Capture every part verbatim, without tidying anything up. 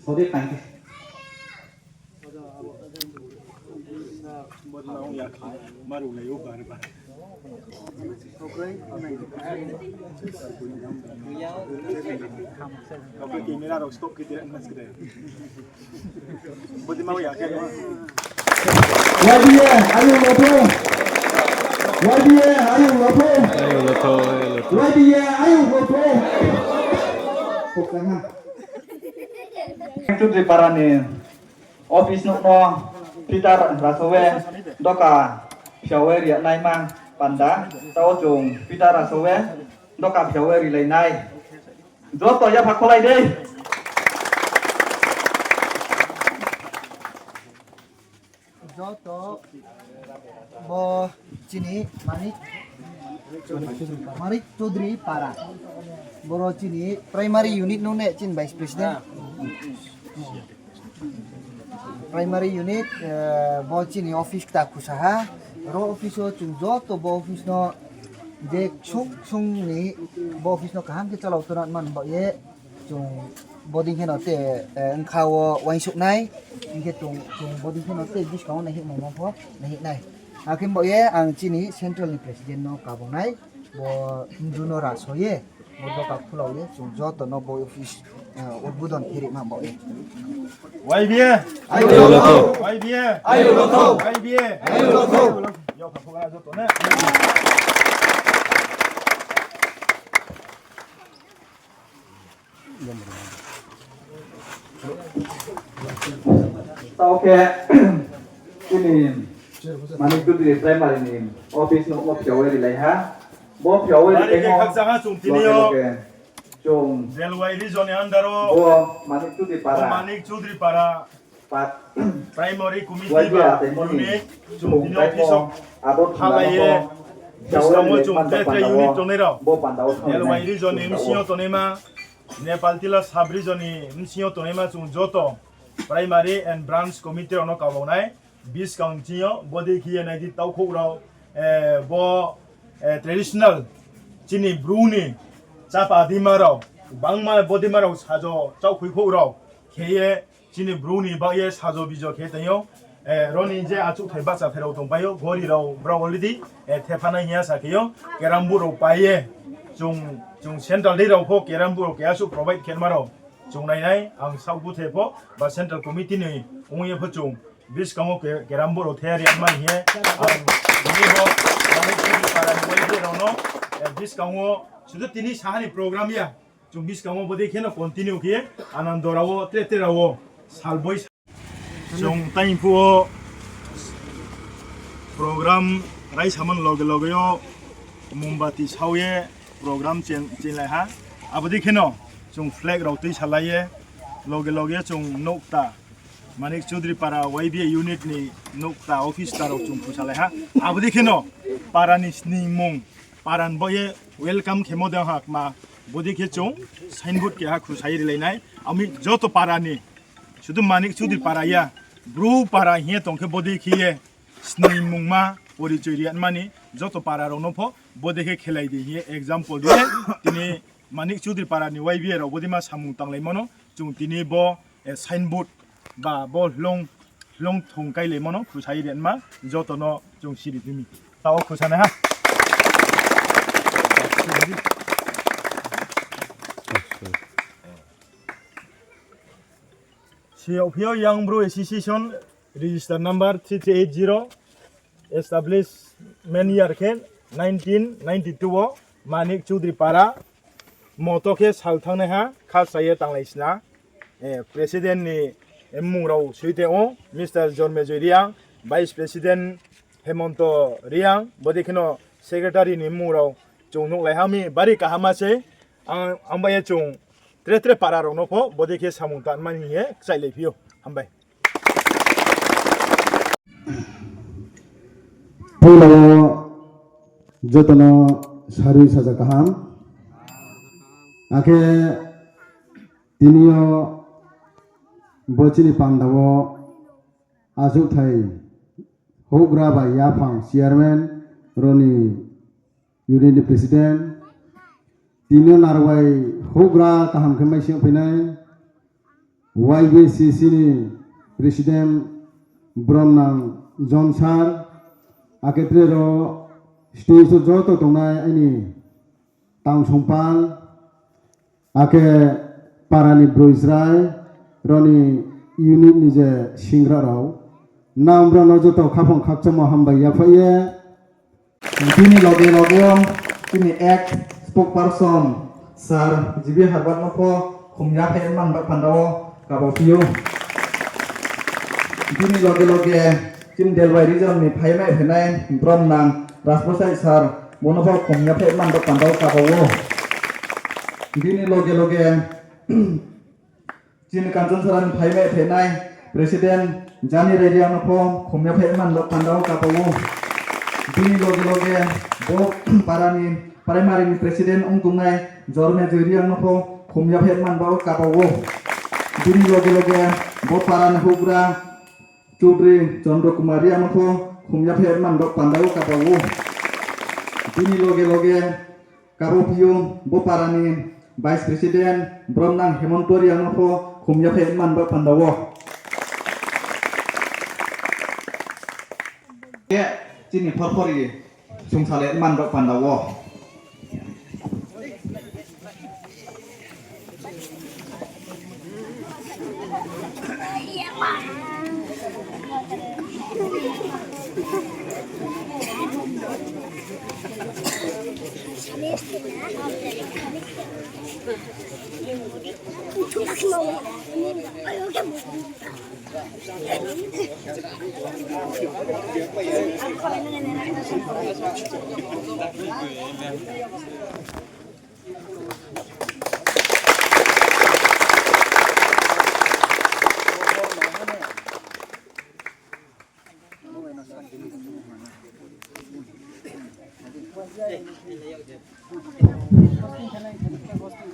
Sodi thank you. Camera rok stop khe tira mas kede. Bodi mau ya khe. Y B A, ayung lotho. Y B A, ayung lotho. Ayung lotho, ayung lotho. Y B A, ayung lotho. Kok tang ha. Chudri para ni office nouh no Peter Rasoe doka phiaoe ri ya naima panda, tao chung Peter Rasoe doka phiaoe rilai nai. Joto yapha kholai dei. Joto bo chini Manik, Manik Chaudhary para. Boro chini primary unit no ne chini vice president. Primary unit, eh, bo chini office kta khusa ha. Ro office o chung joto bo office no je ksung ksung ni bo office no kaham khe chalao tona man bao ye. Chung bodei khe no te, eh, wngkha wo uaingsouh nai, hing khe chung, chung bodei khe no te buskang wo naihih mungma pho naihih nai. Akhe bo ye ang chini central ni president no kabung nai, bo Hindu no raso ye, bo doka khulao ye, chung joto no bo office, eh, udbodon khe rima bo ye. Y B A! Ayo lotho! Y B A! Ayo lotho! Y B A! Ayo lotho! Yo, kha phuh joto ne. Tao khe, chini Manik Chaudhary primary ni office no bo phiaoe rilai ha. Bo phiaoe rilai ha. Chung tini yo chung Railway region ni under o bo Manik Chaudhary para. Manik Chaudhary para. Primary committee ba unit, chung tini office o abo thalai ye, buskang wo chung tre tre unit tongnai rao, L Y region ni bsing yo tongnaima, Nepal Tila sub region ni bsing yo tongnaima chung joto primary and branch committee rao no kabau nai, buskang chini yo bodei khe ye nai di taukhouh rao, eh, bo, eh, traditional chini Bru ni chapa dima rao, bangma bodei ma rao sajo chaohkhui khouh rao khe ye, chini Bru ni baoh ye sajo bijo khe tong ou. Eh, ro ni je achouhthai bahcha pherao tongpai ou, gori rao brao already, eh, thepha nai hing ya sa khe ou, carrom board rao pai ye, chung, chung central dei rao pho carrom board rao keha suh provide khe ma rao. Chung nai nai, ang saoh buthe pho, ba central committee ni ong ye pho chung, buskang wo ke-, carrom board rao the ri ma hing ye, ang, tini bo, para ni Y B A rao no, eh, buskang wo, sudu tini saha ni program ya, chung buskang wo bodei khe no continue khe, anando rao wo, tre tre rao wo, salboi sa-, chung taing phuh wo program raisamani loge loge yo mombati sao ye program chen-, chenglai ha. Abo dei khe no chung flag rao tuisalai ye loge loge yo chung nouh kta Manik Chaudhary para Y B A unit ni nouh kta office kta rao chung khusalai ha. Abo dei khe no para ni sningmung, para ni baoh ye welcome khemo de ha kma, bodei khe chung signboard keha khusa ye rilai nai. Ami joto para ni, sudu Manik Chaudhary para ya, Bru para hing ye tong khe bodei khe ye sningmungma porichoi ri ya mani joto para rao no pho bodei khe khelai di hing ye example ri ye, tini Manik Chaudhary para ni Y B A rao bodei ma samung tanglaimo no chung tini bo, eh, signboard ba bo hloung, hloung thung kailaimo no khusa ye ri ma joto no chung siri phi mi. Tao khusa nai ha. Siyaphi yo Young Bru Association, register number three three eight zero, establishment year khe nineteen ninety two wo Manik Chaudhary para, moto khe sal thanngnaiha khasa ye tanglai sna, eh, president ni mmung rao soi tong ou, Mister Jormejoy Reang, vice president Hemonto Reang, bodei khe no secretary ni mmung rao chung nuhlai ha mi bari kaham ma sei, ang, ang bai ye chung tre tre para rao no pho bodei khe samung tangmani hing ye kchailai phi ou. Hambai. Poila wo joto no sarui saja kaham. Akhe tini yo bo chini panda wo achouhthai houhgra bai yaphang chairman, ro ni unit ni president, Tini narwai houhgra kaham khe maising phainai Y B C C ni president Bromnang John sir, akhe tre ro stage wo joto tongnai aini tangsongpal, akhe para ni broi chrai, rao ni unit ni je singra rao, nang brao no joto khaphang khakchangmo hambai yaphaih ye, bini loge loge o chini ex spokesperson sir G B Harbar no pho khum yaphaih man ba panda wo kabo phi ou. Bini loge loge chini Delwai region ni phaimai phainai Bromnang Rajprasad sir, bo no pho khum yaphaih man ba panda wo kabo ou. Bini loge loge chini Kanchanchara ni phaimai phainai president Jani Reang no pho khum yaphaih man ba panda wo kabo ou. Bini loge loge bo para ni primary ni president ong tongnai Jorme Joy Reang no pho khum yaphaih man ba wo kabo ou. Bini loge loge bo para ni houhgra Chaudhary Chandra Kumar Reang no pho khum yaphaih man ba panda wo kabo ou. Bini loge loge kabo phi ou bo para ni vice president Bromnang Hemanta Reang no pho khum yaphaih man ba panda wo. Khe chini phorphori sungsa le man ba panda wo.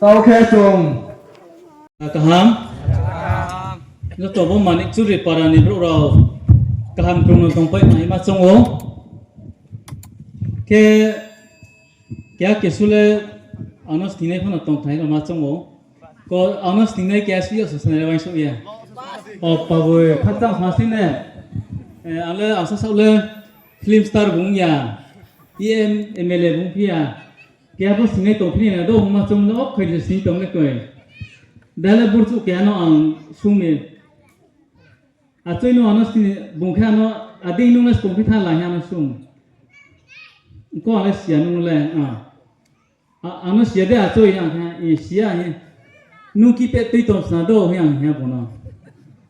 Tao khe chung kaham. Joto bo Manik Chudri para ni brouh rao kaham krung no tongpai ma hima choung ou. Khe keha kesu le ang no sningnai phano tongthai no ma choung ou. Ko ang no sningnai keha si yo sa sanai le uaingsouh ye. O paboi, khakchang sa sning ne. Eh, ang le ang sasaoh le film star bung ya. E M, M L A bung phi ya. Keha bo sningnai tongphi ni na do, ma choung no, o khai je sning tong le koi. Da le burchuh keha no ang sung mi. Achoi no ano sini bung khe ano, adei nung le skong phi tha la hing ano sung. Ko ale sia nung le, a. A-, ano sia de achoi ang khe, i sia hi. Nung keypad tui tong sna do hing ang hing bono.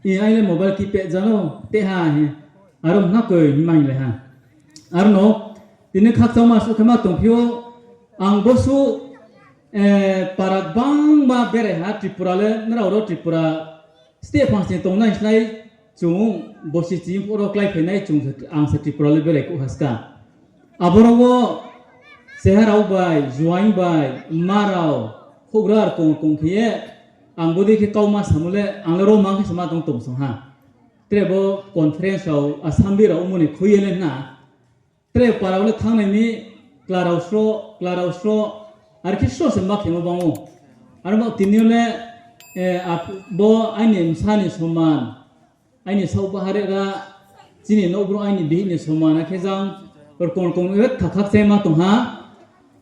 I ai le mobile keypad jano, te ha hi. Aro hna koi himai le ha. Aro no, tini khakchangma suh khe ma tongphi ou, ang bo suh, eh, para gbangma berai ha Tripura le, nrao ro Tripura state phang sini tongnai slái chung bosi chini phuh ro klái phainai chung se, ang se Tripura le berai kuh ha ska. Aboro wo cheha rao bai, juaing bai, mma rao, houhgra rkong rkong khe ye, ang bodei khe kauma samo le, ang le ro mang khe sama tong tong song ha. Tre bo conference rao, assembly rao ongmo ni khui ye le hna. Tre para wo le thanngnai mi, kla rao sro, kla rao sro, are khe sro se ma khemo bang ou. Aro bo tini yo le, eh, ap-, bo aini bsa ni soman, aini saoh bahare ra, chini nouhbrouh aini bihih ni soman, akhe jang, rkong rkong, eh, khakhak se ma tong ha,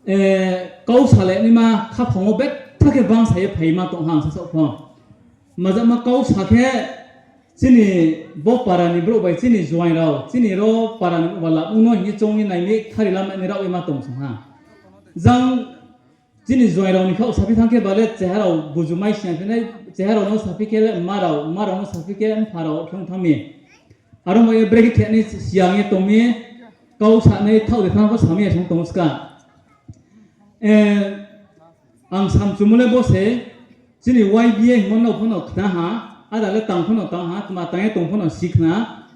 eh, kau sale ni ma, khaphang wo betha khe bang sa ye phai ma tong ha, ang sasaoh pho. Majama kau sa khe, chini bo para ni brouh bai chini juaing rao, chini ro para ni bala ongno hing ye choung ye nai mi khari lam ni rao ye ma tong song ha. Jang chini juaing rao ni khaoh saphi thanng khe ba le cheha rao buju mai siya phi nai, cheha rao no saphi khe le mma rao, mma rao no saphi khe mpha rao khe ong thanng mi. Aro mo ye brekhe khe ni siyang ye tong mi, kau sa nai thaoh de thanng pho sa mi ya song tong ska. Eh, ang samchumo le bo se, chini Y B A hingmo no pho no khna ha, ada le tang pho no tang ha, kma tang ye tong pho no si khna.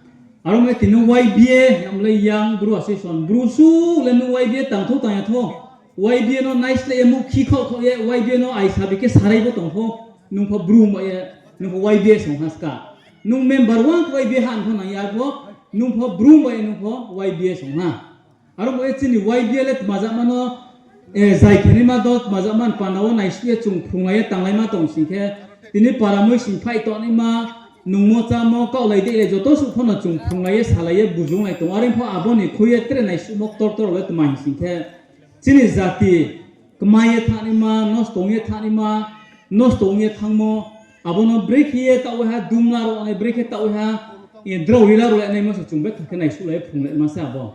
Aro mo ye tini Y B A hingmo le Young Bru Association, Bru suh le nung Y B A tang thou tang ya thou, Y B A no naisleh ye muh khi khaoh khaoh ye, Y B A no aisa bi khe sarai bo tong pho, nung pho Bru mo ye, nung pho Y B A song ha ska. Nung member wang Y B A ha nung pho nang ya pho, nung pho Bru mo ye, nung pho Y B A song ha. Aro bo ye chini Y B A le tmajama no, Zai khenaima dot majakman panda wo naisuh ye chung phrunglai ye tanglaima tong sing khe, tini para mui sing phaih tongnaima, nungmo chámo kaohlai deihlai joto suh pho no chung phrunglai ye salai ye bujunglai tong. Are pho abo ni khui ye tre naisuhmo ktor ktor rao le tma hing sing khe, chini jati kmai ye thanngnaima, nosto ong ye thanngnaima, nosto ong ye thanngmo, abo no brekhe ye taoh ha, dumla rao nai brekhe taoh ha, drao rila rao le naimo se chung betha khe naisuhlai ye phrunglai ma se abo.